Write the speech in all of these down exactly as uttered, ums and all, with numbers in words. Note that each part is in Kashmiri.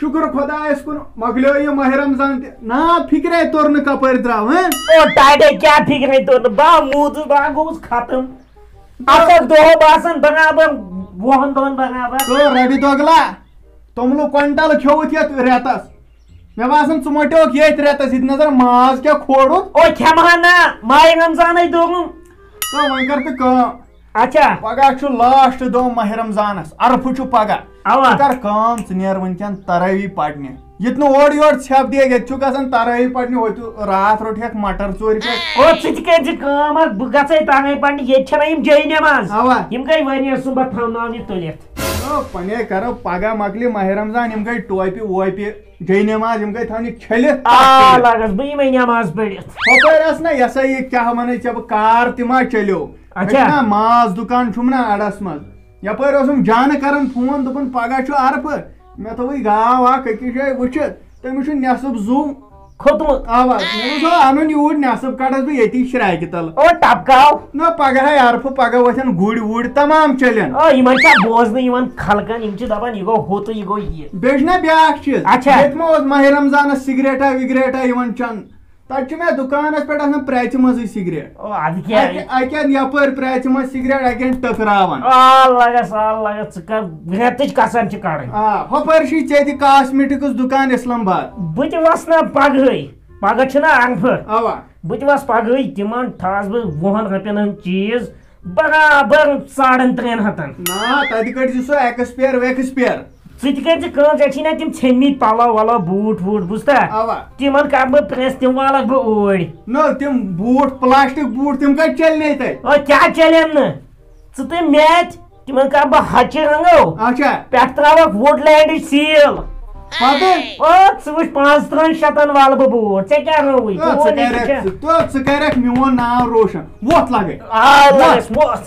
شُکر خۄدایَس کُن، مۄکلیو یہِ ماہِ رمضان تہِ۔ نا، فِکرے توٚر نہٕ کَپٲرۍ درٛاو، ہہ؟ او ٹاٹے، کیٛاہ فِکرے توٚر نہٕ؟ بہٕ ہا موٗدُس، بہٕ ہا گوٚوُس ختم۔ اَکھ دۄہ باسان برابر وُہَن دۄہَن برابر۔ تو ربِ دۄگلا، توٚملہٕ کوینٹل کھیوٚوُتھ یَتھ رٮ۪تَس۔ مےٚ باسان، ژٕ مۄٹیوکھ ییٚتھۍ رٮ۪تَس، ییٚتہِ نظر ماز کیٛاہ کھورُتھ۔ او کھٮ۪مہٕ ہا نہ، ماہِ رمضانَے دوٚرُم۔ تو وۄنۍ کر تہٕ کٲم۔ اچھا۔ پگاہ چھُ لاسٹ دۄہ ماہِ رمضانس، عرفہٕ چھُ پگاہ۔ اوا۔ ژٕ کر کٲم، ژٕ نیر وٕنکٮ۪ن تراوی پرنہِ۔ ییٚتہِ نہٕ اورٕ یورٕ ژھٮ۪پھ دِیَکھ، ییٚتہِ چھُکھ آسان تراوی پرنہِ، ہوٚتہِ راتھ روٚٹہکھ مٹر ژوٗرِ پٮ۪ٹھ۔ او ژٕ تہِ کٔرۍ زِ کٲم اکھ، بہٕ گژھے تراوی پرنہِ، ییٚتہِ چھنہ یِم جے نماز۔ اوا۔ یِم گٔے ؤریَس سُمبتھ تھاوناونہِ تُلِتھ۔ او پنے کرو، پگاہ مۄکلہِ ماہِ رمضان، یِم گٔے ٹوپہِ ووپہِ۔ جے نماز یِم گٔے تھاونہِ چھٔلِتھ، آ، تَتھ چھٔلِتھ۔ لگس بہٕ یِمے نماز پٔرِتھ۔ ہۄپٲرۍ ٲس نہ یہِ ہسا یہِ کیٛاہ وَنَے ژےٚ بہٕ، کار تہِ ما چلیو؟ اچھا۔ مےٚ چھُنہ ماز دُکان چھُم نہ اَڈَس منٛز۔ یَپٲرۍ اوسُم جانہٕ کران فون، دوٚپُن پگاہ چھُ عرفہٕ۔ مےٚ تھوٚوٕے گاو اکھ أکِس جایہِ وٕچھِتھ، تٔمِس چھُ نٮ۪صٕب زُو۔ کھوٚتمُت۔ اَوا، مےٚ دوٚپُس، "آ، اَنُن یوٗرۍ نٮ۪صٕب کَڑَس بہٕ ییٚتی شرٛاکہِ تَل۔" او ٹپکاو۔ نہ، پگاہ ہے عرفہٕ، پگاہ وۄتھن گُرۍ وُرۍ، تمام چلن۔ او یِمن چھا بوزنہٕ یِوان خلقن، یِم چھِ دپان یہِ گوٚو ہُہ تہٕ یہِ گوٚو یہِ۔ بیٚیہِ چھُنہ بیٛاکھ چیٖز، اچھا۔ ییٚتہِ ما اوس ماہِ رمضانس سگریٹا وگریٹا یِوان چٮ۪نہٕ؟ تتہِ چھُ مےٚ دُکانس پٮ۪ٹھ آسان پرٛٮ۪ژِ منٛزٕے سگریٹ۔ او ادٕ کیٛاہ؟ اکہِ، اکہِ انٛدٕ یپٲرۍ پرٛٮ۪ژِ منٛز سگریٹ، اکہِ انٛدٕ ٹٔکراوان۔ آ لگس، آ لگس، ژٕ کر رٮ۪تٕچ کسر چھِ کڑٕنۍ۔ آ، ہۄپٲرۍ چھُے ژےٚ تہِ کاسمیٹکس دُکان اسلام آباد۔ بہٕ تہِ وسہٕ نا پگہٕے، پگہہ چھُنہ عرفہٕ۔ اوا۔ بہٕ تہِ وَسہٕ پَگہٕے، تِمَن تھاوَس بہٕ وُہَن رۄپیَن ہُنٛد چیٖز برابر ساڑَن ترٛٮ۪ن ہَتَن۔ نا، تَتہِ کٔڑۍ زِ سُہ ایکسپیر ویکسپیر۔ ژٕ تہِ کٔرۍ زِ کٲم، ژےٚ چھی نہ تِم ژھیٚنمٕتۍ پَلو وَلو، بوٗٹھ ووٗٹھ، بوٗزتھا؟ اَوا۔ تِمَن کَرٕ بہٕ پرٛٮ۪س، تِم والَکھ بہٕ اوٗرۍ۔ نہ، تِم بوٗٹھ، پلاسٹک بوٗٹھ، تِم کَتہِ چَلنے تَتہِ؟ او، کیٛاہ چَلن نہٕ؟ ژٕ تہٕ مےٚ تہِ۔ تِمن کرٕ بہٕ ہچہِ رنٛگو۔ اچھا۔ پٮ۪ٹھٕ تراوکھ وُڈ لینڈٕچ سیٖل۔ پتہٕ؟ او، ژٕ وٕچھ، پانٛژترٕٛہن شتن والہٕ بہٕ بوٗٹھ۔ ژےٚ کیٛاہ رٲوٕے؟ تو ژٕ کَرٮ۪کھ، تو ژٕ کَرٮ۪کھ میون ناو روشن۔ وۄتھ لگے۔ آ، وۄتھ۔ لگس، وۄتھ۔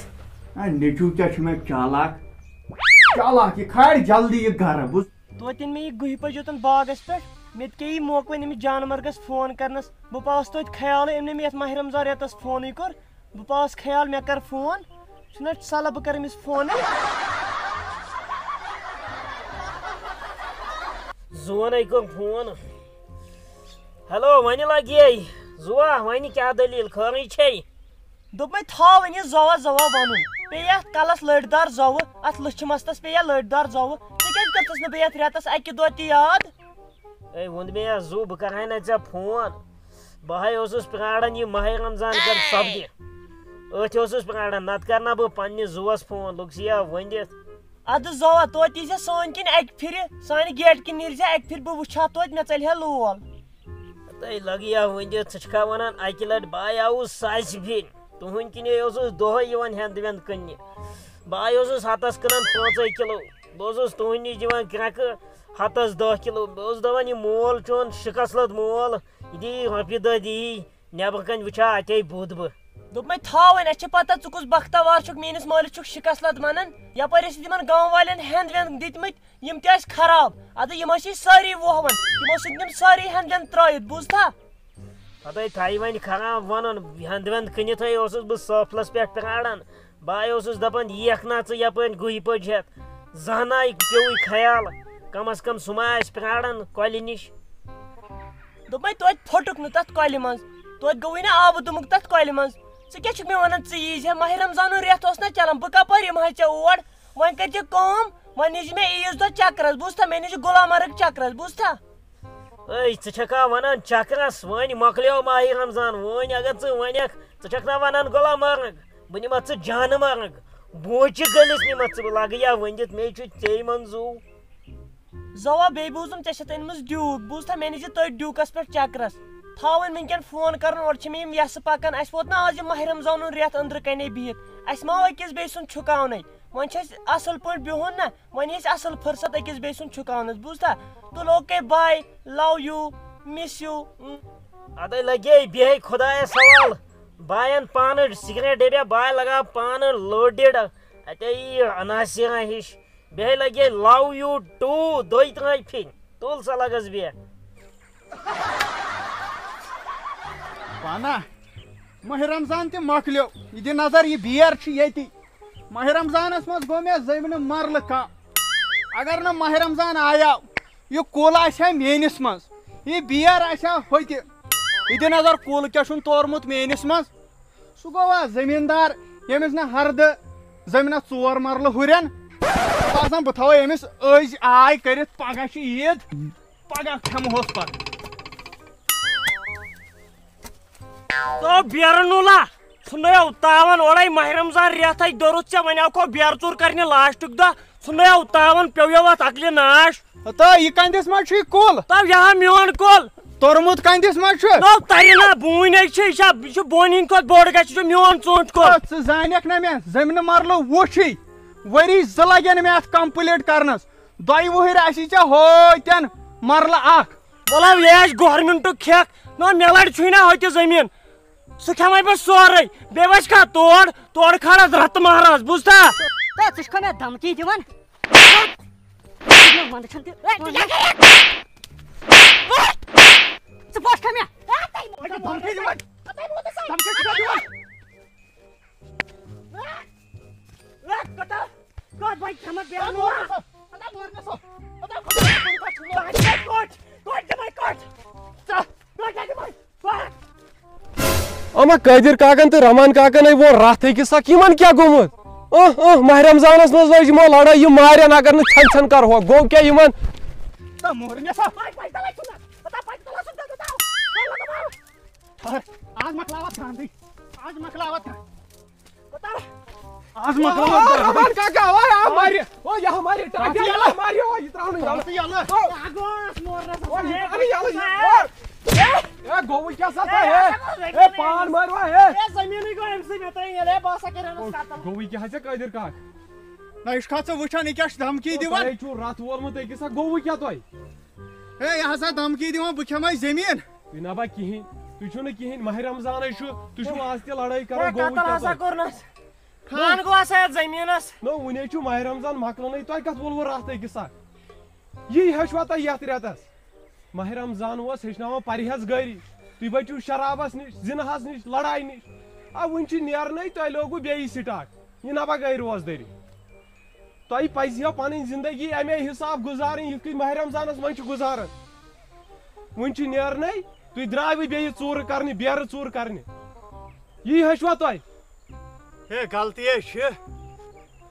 آ، نیٚچوٗ کیٛاہ چھُ مےٚ چالاک؟ چالاک، یہِ کھالہِ جلدی یہِ گرٕ۔ بوٗز؟ توتہِ أنۍ مےٚ یہِ گُہہِ پٔجۍ یوٚتَن باغَس پٮ۪ٹھ۔ مےٚ تہِ کیٛاہ یی موقعہٕ وۄنۍ أمِس جانوَر گژھِ فون کَرنَس۔ بہٕ پاوَس توتہِ خیالٕے، أمۍ نہٕ مےٚ یَتھ ماہِ رمضان رٮ۪تَس فونٕے کوٚر۔ بہٕ پاوَس خیال، مےٚ کَر فون۔ چھُنہ سَلہٕ بہٕ کَرٕ أمِس فونٕے۔ زُوَن ہے کوٚر فون۔ ہیلو، وَنہِ لَگے۔ زُوا، وَنہِ کیٛاہ دٔلیٖل؟ خٲرٕے چھے؟ دوٚپمَے تھاو وۄنۍ یہِ زوا زوا وَنُن۔ پیٚیہِ اَتھ کَلَس لٔٹۍ دار زَوٕ، اَتھ لٔچھِ مَستَس پیٚیہِ یا لٔٹۍ دار زَوٕ۔ ژےٚ کیٛازِ کٔرتھَس نہٕ بہٕ یَتھ رٮ۪تَس اَکہِ دۄہ تہِ یاد؟ اے، ووٚن مےٚ یا زُو، بہٕ کَرٕ ہا نہ ژےٚ فون۔ بہٕ ہَے اوسُس پرٛاران یہِ ماہِ رمضان کَر سَپدِ۔ أتھۍ اوسُس پرٛاران، نَتہٕ کَرٕ نہ بہٕ پنٛنِس زُوَس فون، لوٚگ سُہ یا ؤنِتھ۔ اَدٕ زوا، توتہِ یی زِ سٲنۍ کِنۍ اَکہِ پھِرِ، سانہِ گیٹہٕ کِنۍ نیٖرزِ اَکہِ پھِرِ، بہٕ وٕچھِ ہا توتہِ، مےٚ ژَلہِ ہا لول۔ تۄہہِ لگہِ یا وٕنہِ، ژٕ چھکھا وَنان اَکہِ لَٹہِ؟ بہٕ ہا آوُس ساسہِ پھِرِ۔ تُہُنٛدۍ کِنۍ اوسُس دۄہَے یِوان ہٮ۪نٛد وٮ۪نٛد کٕننہِ۔ بہٕ ہا اوسُس ہَتَس کٕنان پانٛژَے کِلوٗ۔ بہٕ اوسُس تُہُنٛد نِش دِوان کرٛٮ۪کہٕ ہَتَس دَہ کِلوٗ۔ بہٕ اوسُس دَپان، یہِ مول چون شِکَس لَد مول، یہِ دی رۄپیہِ دَہ دی، نٮ۪برٕ کَنۍ وٕچھا اَتے بُتھ بہٕ۔ دوٚپمَے تھاو وۄنۍ، اَسہِ چھِ پَتہ ژٕ کُس بختوار چھُکھ، میٛٲنِس مٲلِس چھُکھ شِکَس لَد وَنان۔ یَپٲرۍ ٲسۍ تِمَن گامہٕ والٮ۪ن ہٮ۪نٛد وٮ۪نٛد دِتمٕتۍ۔ یِم تہِ ٲسۍ خراب، اَدٕ یِم ٲسۍ سٲری وۄہوان، تِمو سۭتۍ تِم سٲری ہٮ۪نٛد وٮ۪نٛد ترٛٲیِتھ، بوٗزتھا؟ پَتہٕ تھایہِ وۄنۍ خراب وَنُن، ہٮ۪نٛد وٮ۪نٛد کٕنِتھ ہے اوسُس بہٕ سٲفلَس پٮ۪ٹھ پرٛاران۔ بہٕ ہَے اوسُس دَپان، یِیَکھ نا ژٕ یَپٲرۍ گُہہِ پٔجۍ ہٮ۪تھ؟ زانٛہہ نا پیوٚوُے خیال، کم از کم سُہ ما آسہِ پرٛاران کۄلہِ نِش۔ دوٚپمَے توتہِ پھوٚٹُکھ نہٕ تَتھ کۄلہِ منٛز، توتہِ گوٚوُے نا آبہٕ دُمُک تَتھ کۄلہِ منٛز۔ ژٕ کیٛاہ چھُکھ مےٚ وَنان، ژٕ ییٖزِ ہا، ماہِ رمضانُن رٮ۪تھ اوس نا چَلان، بہٕ کَپٲرۍ یِمہٕ ہا ژےٚ اور؟ وۄنۍ کٔرۍ زِ کٲم، وۄنۍ نیٖزِ مےٚ عیٖذ دۄہ چکرس، بوٗزتھا؟ مےٚ نیٖزِ گُلمرگ چکرس، بوٗزتھا؟ أے، ژٕ چھکھا ونان چکرس؟ وۄنۍ مۄکلیو ماہِ رمضان، وۄنۍ اگر ژٕ ونکھ، ژٕ چھکھ نا ونان گُلمرگ؟ بہٕ نِمتھ ژٕ جانہٕ مرگ، بوچہِ گٔلِس نِمتھ ژٕ بہٕ، لگہٕ یا ؤنِتھ، مے چھُ ژے منظوٗ۔ زوا، بیٚیہِ بوٗزُم ژےٚ چھَتھ أنمٕژ ڈیوٗک، بوٗزتھا؟ مےٚ نیٖزِ تٔتھۍ ڈیوٗکس پٮ۪ٹھ چکرس۔ تھاو وۄنۍ وٕنکٮ۪ن فون کرُن، اورٕ چھِ مےٚ یِم یَسہٕ پکان، اَسہِ ووت نا آز یہِ ماہِ رمضانُن رٮ۪تھ أنٛدرٕ کنے بِہِتھ، اَسہِ ما آو أکِس بیٚیہِ سُنٛد چھُکاونَے؟ وۄنۍ چھِ أسۍ اَصٕل پٲٹھۍ بِہُن نہ، وۄنۍ یی اَسہِ اَصٕل فٕرصت أکِس بیٚیہِ سُنٛد چھُکاونَس، بوٗزتھا؟ تُل اوکے، باے، لو یوٗ، مِس یوٗ۔ اَدَے لَگے بیٚہے خۄدایَس حوال، بایَن پانہٕ سِگریٹ ڈٔبیا، باے لَگاو پانہٕ لوڈِڈ، اَتے یی عناصرہ ہِش، بیٚہے لَگے لو یوٗ ٹوٗ، دۄیہِ ترٛایہِ پھِرِ، تُل سا لَگَس بیٚہہ۔ پانہ، ماہِ رمضان تہِ مۄکلیو، یہِ دِ نظر، یہِ بیر چھُ ییٚتی۔ ماہِ رمضانس منٛز گوٚو مےٚ زٔمۍ نہٕ مرلہٕ کم۔ اگر نہٕ ماہِ رمضان آیاو، یہِ کُل آسہِ ہا میٲنِس منٛز، یہِ بیرٕ آسہِ ہا ہوٚتہِ۔ یہِ دِ نظر، کُل کیٛاہ چھُن تورمُت میٲنِس منٛز۔ سُہ گوٚو آ زٔمیٖندار، ییٚمِس نہٕ ہردٕ زٔمیٖنَس ژور مرلہٕ ہُرٮ۪ن۔ باسان، بہٕ تھاوَے أمِس أزۍ آے کٔرِتھ، پگاہ چھِ عیٖد، پگاہ کھٮ۪مہوس پتہٕ۔ تو بیرٕ نوٗلا، ژھُنَے اوتاوَن اورَے ماہِ رمضان رٮ۪تھ اَکہِ دۄہ روٚت ژےٚ وۄنۍ آو کھو بیرٕ ژوٗر کرنہِ لاسٹُک دۄہ، ژھُنَے اوتاوَن پیوٚو یو اَتھ عقلہِ ناش۔ ہتا، یہِ کَندِس ما چھُے کُل؟ تو یہِ ہا میون کُل۔ توٚرمُت کَندِس ما چھُ؟ نو تَرِ نا، بوٗنۍ ہے چھِ، یہِ چھا، یہِ چھُ بونہِ ہِنٛدِ کھۄتہٕ بوٚڑ، گژھِ، یہِ چھُ میون ژوٗنٛٹھۍ کُل۔ تو ژٕ زانٮ۪کھ نا مےٚ، زٔمینہٕ مرلہٕ وُچھٕے، ؤری زٕ لَگن مےٚ اَتھ complete کرنَس۔ دۄیہِ وُہٕرۍ آسی ژےٚ ہوتٮ۪ن مرلہٕ اکھ۔ وَلہٕ یہِ آسہِ گورمنٹُک کھٮ۪کھ۔ نہ، مےٚ لَڑِ چھُے نہ ہوٚتہِ زٔمیٖن۔ سُہ کھٮ۪مَے بہٕ سورُے۔ بیٚیہِ وَسہِ کھا تور، تورٕ کھالَس رَتہٕ مہراز، بوٗزتھا؟ تہٕ ژٕ چھُکھا مےٚ دھمکی دِوان؟ نہ، وَندٕ چھَنہٕ تہِ۔ ژٕ پوش کھا مےٚ؟ دھمکی دِوان؟ دھمکی چھُکھا دِوان؟ کَتھ بَچہِ کھٮ۪مَکھ بیٚیہِ اَنو نا؟ اما قٲدر کاکن تہٕ رحمان کاکن ہے ووٚن راتھ أکِس اکھ، یِمن کیٛاہ گوٚمُت؟ اہ، اہ، ماہِ رمضانس منٛز لٲج یِمو لڑٲے، یِم مارن اگر نہٕ ژھٮ۪ن ژھٮ۪ن کرہوکھ، گوٚو کیٛاہ یِمن؟ تہٕ مورنہِ سا۔ ٹھہر، آز مۄکلاوتھ خاندٕے، آز مۄکلاوتھ خان۔ آز مۄکلاوتھ خان۔ رحمان کاکا، اوے، آ مارِ، او، یہِ ہا مارِ، ٹاٹھۍ، یہِ ہا مارِ، او، یہِ ترٛاونہٕ یَلہٕ۔ ژٕ یَلہٕ۔ او، یہِ ترٛاونہٕ یَلہٕ، یہِ۔ او، اے، گوٚوُے کیٛاہ سا تۄہہِ، ہے؟ اے، پان مٲرِو، ہے۔ اے، زٔمیٖنٕے گوٚو أمۍ سٕے مےٚ تام ییٚلہِ، ہے، بہٕ ہسا کَرٕ أمِس ختم۔ گوٚوُے کیٛاہ حظ ژےٚ قٲدِر کاک؟ نہ، یہِ چھُکھا ژٕ وٕچھان، یہِ کیٛاہ چھُ دھمکی او، دِوان؟ تۄہے چھُو رَتھ ووٚرمُت أکِس اکھ، گوٚوُے کیٛاہ تۄہہِ؟ ہے، یہِ ہسا دھمکی دِوان، بہٕ کھٮ۪مَے زٔمیٖن۔ تُہۍ نہ با کِہیٖنۍ، تُہۍ چھِو نہٕ کِہیٖنۍ، ماہِ رمضانٕے چھُ، تُہۍ چھِو آز تہِ لڑٲے کران، ہے، گوٚوُے قتل کیٛاہ ہسا تۄہہِ؟ کوٚرنَس۔ پان گوٚو ہسا یَتھ زٔمیٖنَس۔ نو، وُنے چھُ ماہِ رمضان مۄکلانٕے، تۄہہِ کتھ ووٚنوٕ راتھ أکِس اکھ؟ یی ہیٚچھوا تۄہہِ یتھ رٮ۪تس؟ ماہِ رمضان اوس ہیٚچھناوان پرہیزگٲری، تُہۍ بٔچِو شرابس نِش، زِنہس نِش، لڑایہِ نِش۔ آ، وُنہِ چھُ نیرنٕے، تۄہہِ لوگوٕ بیٚیہِ سٹاک، یہِ نہ با گٔے روزدٲری۔ تۄہہِ پزِ ہا پنٕنۍ زندگی امے حساب گُزارٕنۍ، یِتھ کٔنۍ ماہِ رمضانس منٛز چھِ گُزاران۔ وُنہِ چھُ نیرنٕے، تُہۍ درٛاوٕ بیٚیہِ ژوٗرٕ کرنہِ، بیرٕ ژوٗرٕ کرنہِ۔ یی ہیٚچھوا تۄہہِ؟ ہے، غلطی ہے چھِ،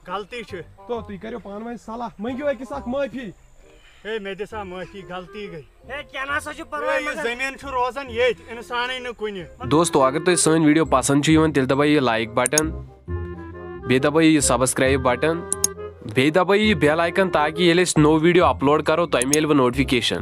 غلطی چھِ۔ تو تُہۍ کٔرِو پانہٕ ؤنۍ صلاح، مٔنٛگِو أکِس اکھ معٲفی۔ ہے، مےٚ دِ سا معٲفی، غلطی گٔے۔ ہے، کینٛہہ نہ سا چھُ پرواے، ہے، یہِ مگر زٔمیٖن چھُ روزان ییٚتۍ، اِنسانٕے نہٕ کُنہِ۔ دوستو، اگر تۄہہِ سٲنۍ ویڈیو پسند چھِ یِوان، تیٚلہِ دبٲیِو یہِ لایک بٹن، بیٚیہِ دبٲیِو یہِ سبسکرایب بٹن، بیٚیہِ دبٲیِو یہِ بیل آیکن، تاکہِ ییٚلہِ أسۍ نوٚو ویڈیو اپلوڈ کرو، تۄہہِ میلوٕ نوٹفکیشن۔